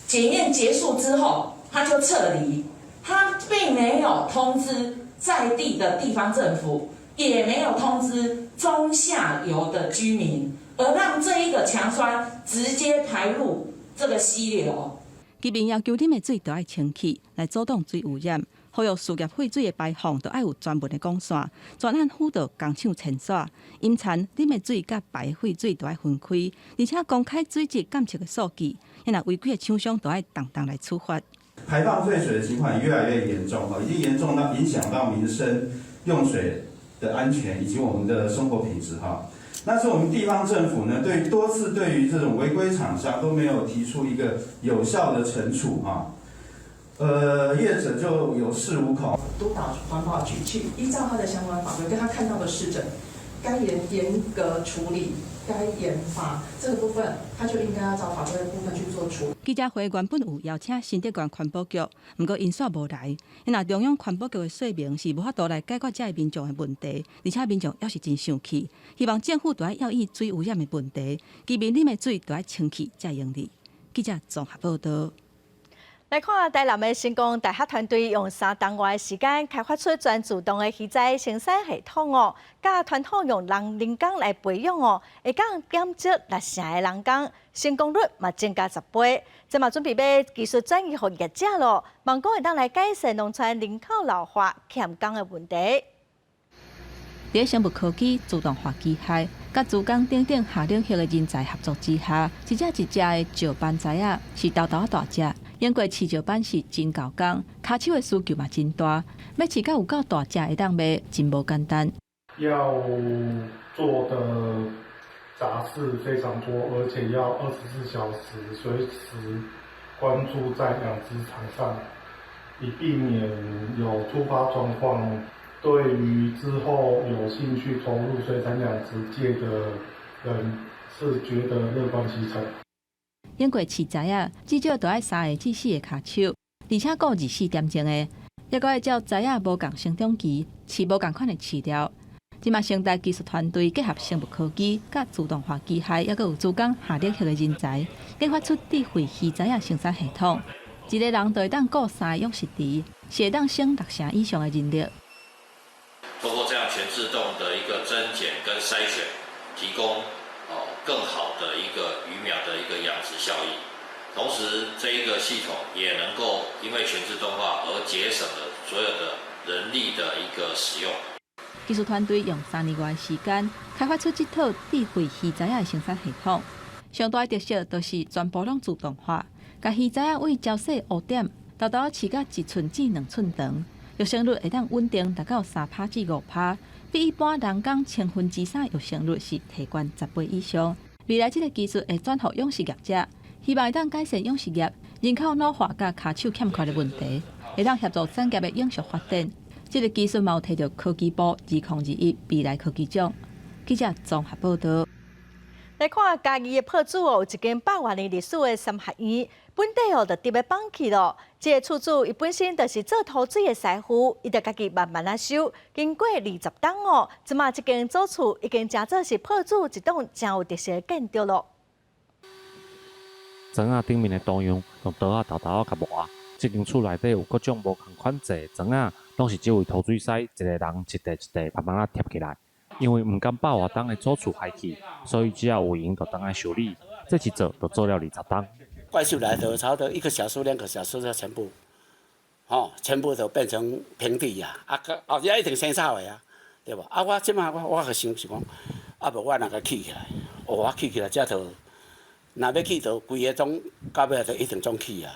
Speaker 13: 檢驗結束之後，他就撤離，他並沒有通知在地的地方政府。也沒有通知中下游的居民，而讓這一個強酸直接排入這個溪流。
Speaker 4: 居民要求啉的水著愛清氣，來阻擋水汙染。呼籲事業廢水的排放，著愛有專門的管線，專案輔導工廠遷徙。飲餐啉的水佮排廢水著愛分開，而且公開水質監測的數據，若違規的廠商著愛重重來處罰。
Speaker 14: 排放廢水的情況也越來越嚴重，已經嚴重到影響到民生用水的安全以及我們的生活品質哈，那是我們地方政府呢，對多次對於這種違規廠商都沒有提出一個有效的懲處哈，業者就有恃無恐。
Speaker 27: 督導環保局去依照他的相關法規，跟他看到的事證，該嚴格處理，該嚴罰這個部分，他就應該要照法規的部分去做處理。
Speaker 4: 記者會原本有邀請新竹縣環保局，毋過𪜶煞無來。若中央環保局的說明是無法度來解決這个民眾的問題，而且民眾猶是真生氣，希望政府著愛注意水汙染的問題，居民啉的水著愛清氣才會用得。記者綜合報道。
Speaker 1: 來看台南的成功大學團隊用3冬外的時間開發出全自動的魚仔生產系統哦，佮傳統用人工來培養哦，會當減少6成的人工，成功率嘛增加10倍。這嘛準備欲技術轉移予業者咯，望講會當來改善農村人口老化欠工的問題。
Speaker 4: 佇生物科技、自動化機械、佮資工等等下領域的人才合作之下，一隻一隻的石斑仔仔是沓沓仔大隻。英國飼石斑是真猴工，跤手的需求嘛真大，欲飼到有夠大隻會當賣，真無簡單。
Speaker 16: 要做的雜事非常多，而且要24小時隨時關注在養殖場上，以避免有突發狀況。對於之後有興趣投入水產養殖界的人，是覺得樂觀其成。
Speaker 4: 英國飼仔仔，至少著愛3個至4個跤手，而且顧24點鐘的，抑閣愛照仔仔無仝成長期，飼無仝款的飼料。這馬成大技術團隊結合生物科技、佮自動化機械，抑閣有資工下領域的人才，研發出智慧魚仔仔生產系統。一个人就會當顧三個養殖池，是會當省六成以上的人力。
Speaker 8: 透過這樣全自動的一個增減跟篩選，提供更好的一個魚苗的一個養殖效益。同時，這一個系統也能夠因為全自動化而節省了所有的人力的一個使用。
Speaker 4: 技術團隊用3年外時間開發出這套智慧魚崽仔的生產系統。上大的特色就是全部攏自動化，共魚崽仔對礁細烏點，沓沓飼到1寸至2寸長，育成率會當穩定達到3趴至5趴，比一般人工千分之三育成率是提懸10倍以上。未來這个技術會轉予養殖業者，希望會當改善養殖業人口老化佮跤手欠缺的問題，會當協助產業的永續發展。這个技術嘛有提著科技部2021未來科技獎。記者綜合報導。
Speaker 1: 來看嘉義的朴子哦，有一間百外年歷史的三合院，本底哦就佇欲放棄咯。這个厝主伊本身就是做塗水的師傅，伊就家己慢慢仔修。經過20冬哦，這馬這間祖厝已經成做是朴子一棟誠有特色的建築咯。
Speaker 11: 磚仔頂面的圖樣用刀仔沓沓仔共磨。這間厝內底有各種無仝款濟磚仔，攏是這位塗水師一個人一塊一塊慢慢仔貼起來。因為毋甘百外冬的祖厝害去，所以只要有閒就轉來修理。這一做就做了20冬。
Speaker 12: 怪獸來的差不多一個小時、2個小時就全部，哦，全部都變成平地呀！啊，後日一定生草的啊，對無？啊，我這馬我我個想是講，啊無我若共起起來，哦，我起起來這就，若欲起就規个總到尾就一定總起啊。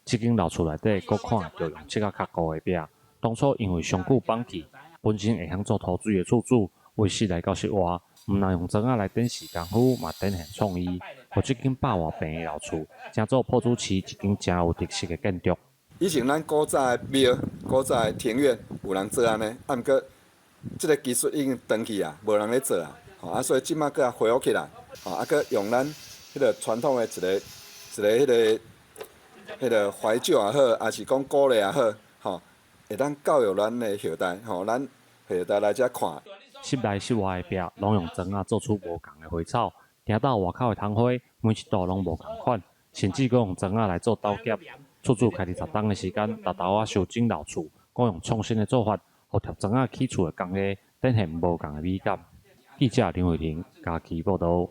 Speaker 11: 這間老厝內底，閣看著用漆仔較高的壁。當初因為上久放棄，本身會曉做塗水的厝主，為室內到室外，毋但用磚仔來展示功夫，嘛展現創意，予這間百外坪的老厝，成做朴子市一間誠有特色的建築。
Speaker 15: 以前咱古早的廟、古早的庭院有人做按呢，啊，毋過這个技術已經斷去啊，無人咧做啊，吼啊，所以這馬閣恢復起來，吼啊，閣用咱彼个傳統的一个一个彼个彼个懷舊也好，抑是講鼓勵也好，吼，會當教育咱的後代，吼，咱後代來遮看。
Speaker 11: 室內室外的壁攏用磚仔做出無仝的花草，聽到外口的窗花每一道攏無仝款，甚至閣用磚仔來做斗夾。厝主開20冬的時間，沓沓仔修整老厝，閣用創新的做法，予貼磚仔起厝的工藝展現無仝的美感。記者林慧玲嘉義報導。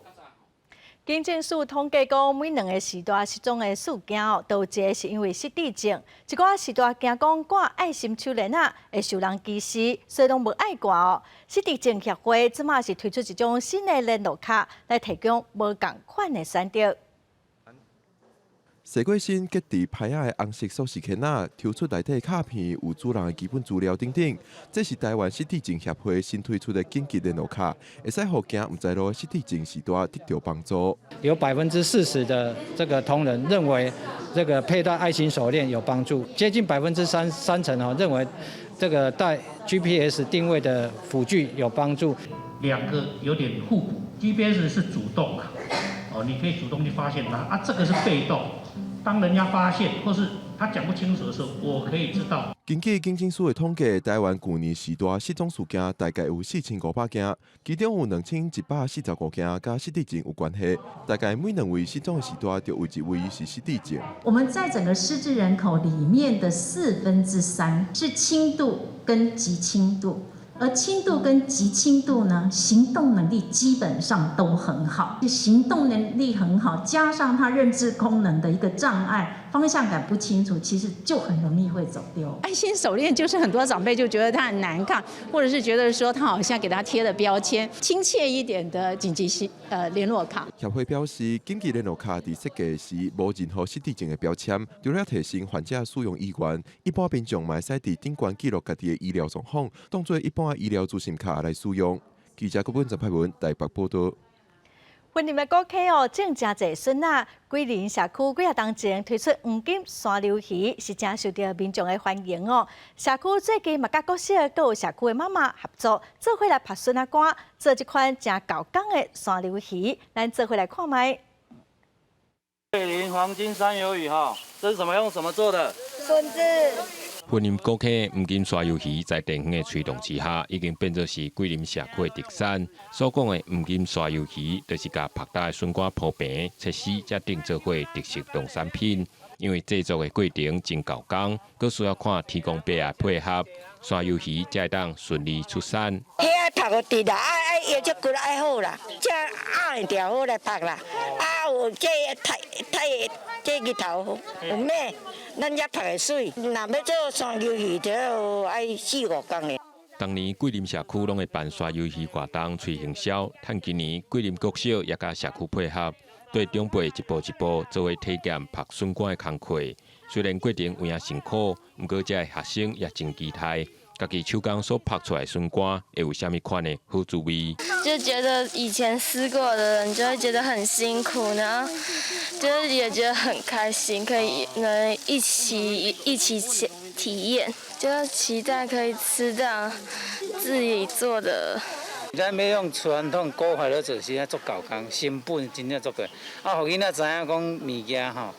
Speaker 1: 警政署統計講，每兩个序大失蹤的事件哦，都有一个是因為失智症。一寡序大驚講掛愛心手鏈仔會受人歧視，所以攏無愛掛哦。失智症協會這馬是推出一種新的聯絡卡，來提供無仝款的選擇。
Speaker 17: 謝過身結佇牌仔的紅色鎖匙圈仔，抽出內底卡片有主人的基本資料等等。這是台灣失智症協會新推出的緊急聯絡卡，會使予行毋知路的失智症序大得著幫助。
Speaker 19: 有40%的這個同仁認為這個佩戴愛心手鏈有幫助，接近三成哦認為這個戴 GPS 定位的輔具有幫助。
Speaker 20: 兩個有點互補，GPS 是主動的，哦，你可以主動去發現它，啊，這個是被動。當人家發現或是他講不清楚的時候，我可以知道。
Speaker 17: 根據警政署的統計，台灣舊年序大失蹤事件大概有4500件，其中有2145件佮失智症有關係。大概每兩位失蹤的序大，就有一位是失智症。
Speaker 21: 我們在整個失智人口裡面的3/4是輕度跟極輕度。而輕度跟極輕度呢，行動能力基本上都很好，行動能力很好，加上他認知功能的一個障礙，方向感不清楚，其實就很容易會走丟。
Speaker 25: 愛心手鏈就是很多長輩就覺得它很難看，或者是覺得說他好像給他貼了標籤，親切一點的緊急聯絡卡。
Speaker 17: 協會表示，緊急聯絡卡佇設計時無任何失智症的標籤，除了提升患者使用意願，一般民眾嘛會使佇頂懸記錄家己的醫療狀況，當做一般醫療資訊卡來使用。記者郭本陳派文台北報導。
Speaker 1: 雲林的古溪哦，種誠濟筍仔，桂林社區幾仔冬前推出黃金山鰻魚，是誠受著民眾的歡迎哦。社區最近嘛，佮國小閣有社區的媽媽合作，做伙來拍筍仔乾，做這款誠厚工的山鰻魚。咱做伙來看覓。
Speaker 30: 桂林黃金山魷魚哈，這是什麼？用什麼做的？
Speaker 31: 筍子。
Speaker 32: 雲林古坑黃金沙魷魚在地方的推動之下，已經變做是桂林社區的特產。所講的黃金沙魷魚，就是共曝焦的筍乾鋪平、切絲，才定做伙特色農產品。因為製作的過程真猴工，閣需要看天公伯的配合，山魷魚才會當順利出產。
Speaker 2: 遐愛曝予直啦，愛愛腰脊骨愛好啦，才壓會牢好來曝啦。啊有這太太這日頭有咩？咱遮曝會媠。若欲做山魷魚，就要愛四五工的。
Speaker 32: 逐年桂林社區攏會辦山魷魚活動催行銷，趁今年桂林國小也佮社區配合，對長輩一步一步做伙體驗曝筍乾的工課。雖然過程有影辛苦，毋過遮的學生也真期待，家己手工所曝出來筍乾會有啥物款的好滋味。
Speaker 3: 就覺得以前試過的人就會覺得很辛苦，然後就是也覺得很開心，可以能一起體驗，就期待可以吃到自己做的。
Speaker 5: 咱欲用傳統古法咧做，是啊足猴工，成本真正足高。啊，予囡仔知影講物件吼，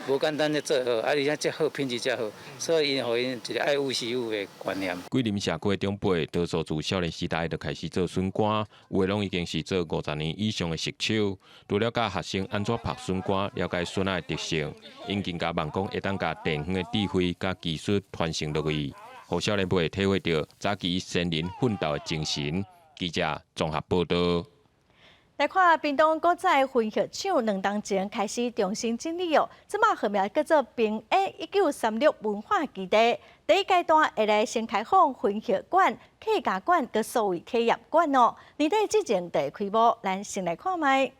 Speaker 5: 無簡單咧做好，啊，而且這好品質才好，所以𪜶予𪜶一個愛有惜有的觀念。
Speaker 32: 桂林社區的長輩多數自少年時代就開始做筍乾，有的攏已經是做50年以上的熟手。除了教學生按怎曝筍乾，了解筍仔的特性，𪜶更加望講會當共地方的智慧佮技術傳承落去，予少年輩體會著早期先人奮鬥的精神。記者綜合報道。
Speaker 1: 來看屏東古早薰葉廠兩冬前開始重新整理哦，這馬號名叫做屏煙1936文化基地。第一階段會來先開放薰葉館、客家館佮數位體驗館哦。年底之前就會開幕，咱先來看覓。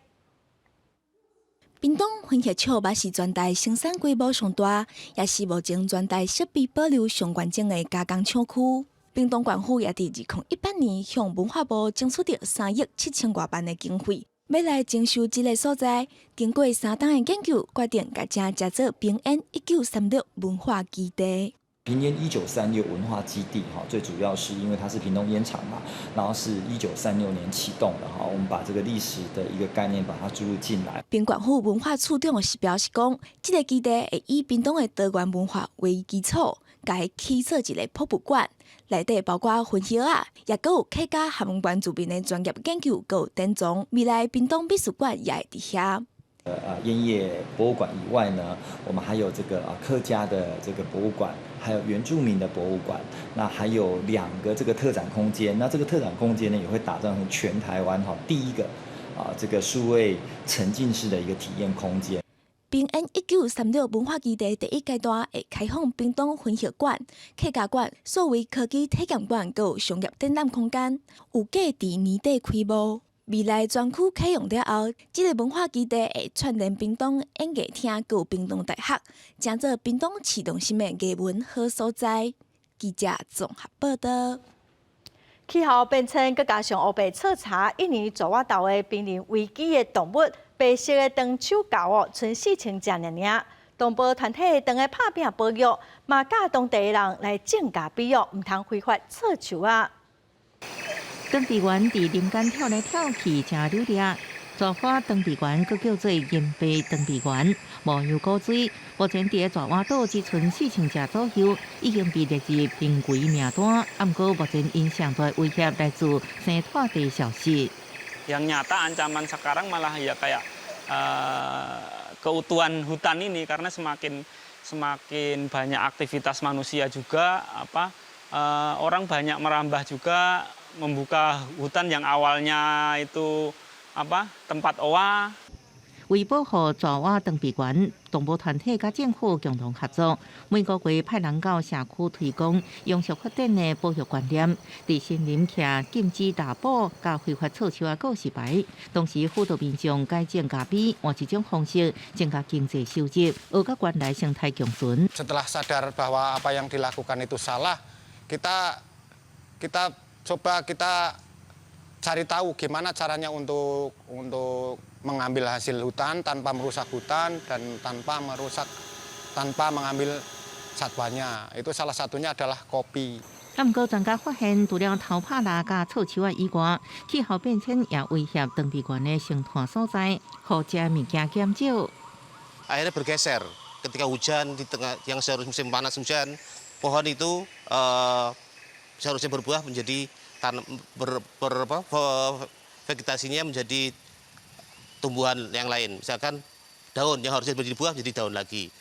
Speaker 9: 屏東薰葉廠嘛是全台生產規模上大，也是目前全台設備保留上完整的加工廠區。屏東縣府也佇2018年向文化部爭取著3億7千外萬的經費，欲來整修這个所在。經過3冬的研究，決定共這成做屏煙1936文化基地。
Speaker 18: 屏煙1936文化基地，哈，最主要是因為它是屏東菸廠嘛，然後是1936年啟動的，哈，我們把這個歷史的一個概念把它注入進來。
Speaker 9: 屏縣府文化處長是表示講，這个基地會以屏東的多元文化為基礎，共伊起做一个博物館，內底包括薰葉仔，也閣有客家和原住民的專業研究，閣有典藏。未來屏東美術館也會佇遐。
Speaker 18: 菸葉博物館以外呢，我們還有這個啊客家的這個博物館，還有原住民的博物館，那還有兩個這個特展空間。那這個特展空間呢，也會打造成全台灣哈第一個啊這個數位沉浸式的一個體驗空間。
Speaker 9: 屏煙1936文化基地第一階段會開放屏東薰葉館、客家館、數位科技體驗館，閣有商業展覽空間，預計佇年底開幕。未來專區啟用了後，這个文化基地會串聯屏東演藝廳，閣有屏東大學，成做屏東市中心的藝文好所在。記者綜合報道。
Speaker 1: 氣候變遷，閣加上烏白錯柴，印尼爪哇島的瀕臨危機的動物白色的長手猴哦，賰4000隻爾爾。動保團體當咧拍拚保育，嘛教當地的人來種咖啡哦，毋通非法伐樹仔。
Speaker 22: 長臂猿佇林間跳來跳去，誠搦掠。爪哇長臂猿閣叫做銀白長臂猿，模樣古錐。目前佇爪哇島只賰4000隻左右，已經被列入瀕危名單。啊，毋過目前𪜶上大威脅來自生態地消失。
Speaker 23: Yang nyata ancaman sekarang malah ya kayak keutuhan hutan ini karena semakin semakin banyak aktivitas manusia juga apa orang banyak merambah juga membuka hutan yang awalnya itu apa tempat owa.
Speaker 22: 為保護爪哇長臂猿，動保團體佮政府共同合作，每個月派人到社區推廣永續發展的保育觀念，佇森林徛禁止獵捕佮非法伐樹仔告示牌，同時輔導民眾改種咖啡，換一種方式增加經濟收入，學佮原來生態共存。
Speaker 24: Setelah sadar bahwa apa yang dilakukan itu salah, kita kita coba kita cari tahu gimana caranya untuk untuk mengambil hasil hutan tanpa merusak hutan dan tanpa merusak tanpa mengambil satwanya. Itu salah satunya adalah kopi.
Speaker 22: 啊，毋過專家發現，除了偷拍獵佮伐樹仔以外，氣候變遷也威脅長臂猿的生態所在，予食物件減少。
Speaker 26: Akhirnya bergeser ketika hujan di tengah yang seharusnya musim panas hujan, pohon itu seharusnya berbuah menjadi tanam ber, ber, apa, vegetasinya menjadi tumbuhan yang lain. Misalkan daun yang harusnya menjadi buah menjadi daun lagi.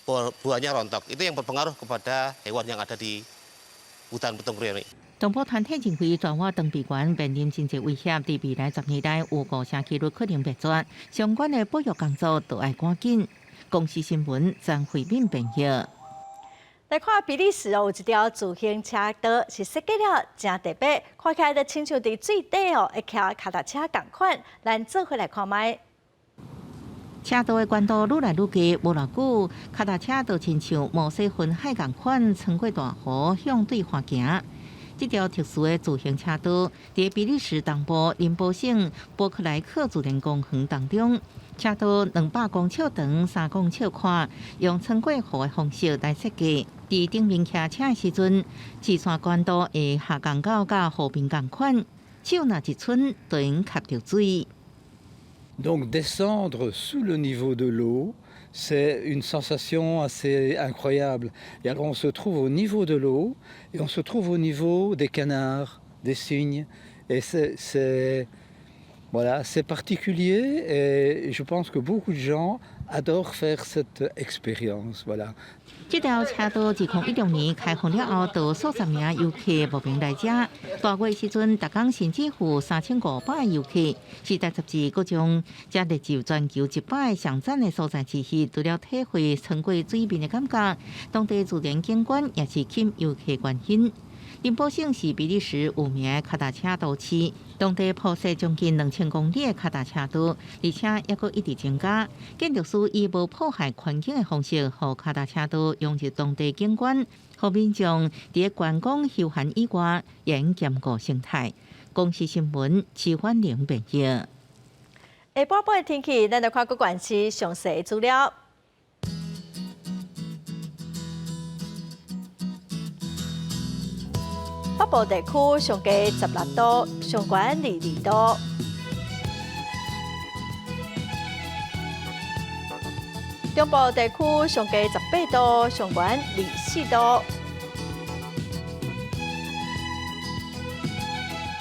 Speaker 26: Buahnya rontok. Itu yang berpengaruh kepada hewan yang ada di hutan Petung Kriono ini.
Speaker 22: 動保團體認為，蛇蛙長臂猿面臨真濟威脅，佇未來10年內有五成幾率可能滅絕，相關的保育工作都愛趕緊。公視新聞張惠敏編譯。
Speaker 1: 來看比利時哦，有一條自行車道是設計了誠特別，看起來就親像佇水底哦，會騎跤踏車仝款。咱做伙來看覓。
Speaker 22: 車道的懸度愈來愈低，無偌久，跤踏車就親像摩西分海仝款，穿過大湖向對岸行。這條特殊的自行車道，佇比利時東部林堡省波克萊克自然公園當中，車道200公尺長，3公尺寬，用穿過湖的方式來設計。佇頂面騎車的時陣，視線懸度會下降到佮湖面仝款，手若一伸，就會吸著水。
Speaker 4: Donc descendre sous le niveau de l'eau, c'est une sensation assez incroyable. Et alors on se trouve au niveau de l'eau et on se trouve au niveau des canards, des cygnes. Et c'est voilà, c'est particulier et je pense que beaucoup de gens adorent faire cette expérience. Voilà.
Speaker 22: 這條車道2016年開放了後，就數十名遊客慕名來遮。大月時陣，逐工甚至有3500遊客。時代雜誌閣將這列入全球100個上讚的所在之一。除了體會穿過水面的感覺，當地自然景觀也是吸引遊客關心。林堡省是比利時有名的跤踏車都市，當地鋪設將近2000公里的跤踏車道，而且猶閣一直增加。建築師以無破壞環境的方式，予跤踏車道融入當地景觀，予民眾佇觀光休閒以外，也會兼顧生態。公視新聞，徐婉玲編譯。
Speaker 1: 下晡晡的天氣，咱來看各縣市詳細的資料。北部地區上低16度，上懸22度。中部地區上低18度，上懸24度。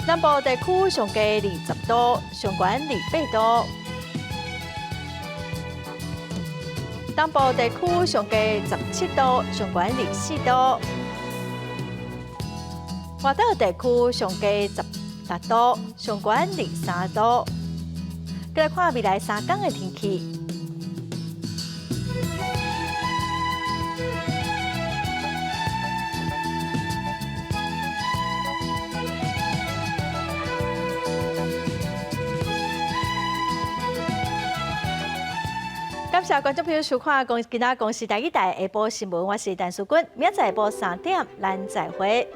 Speaker 1: 南部地區上低20度，上懸28度。東部地區上低17度，上懸24度。外島地區上低16度，上懸23度。閣來看未來3工的天氣。感謝觀眾朋友收看今仔公視台語台下晡新聞，我是陳淑君，明仔載下晡3點，咱再會。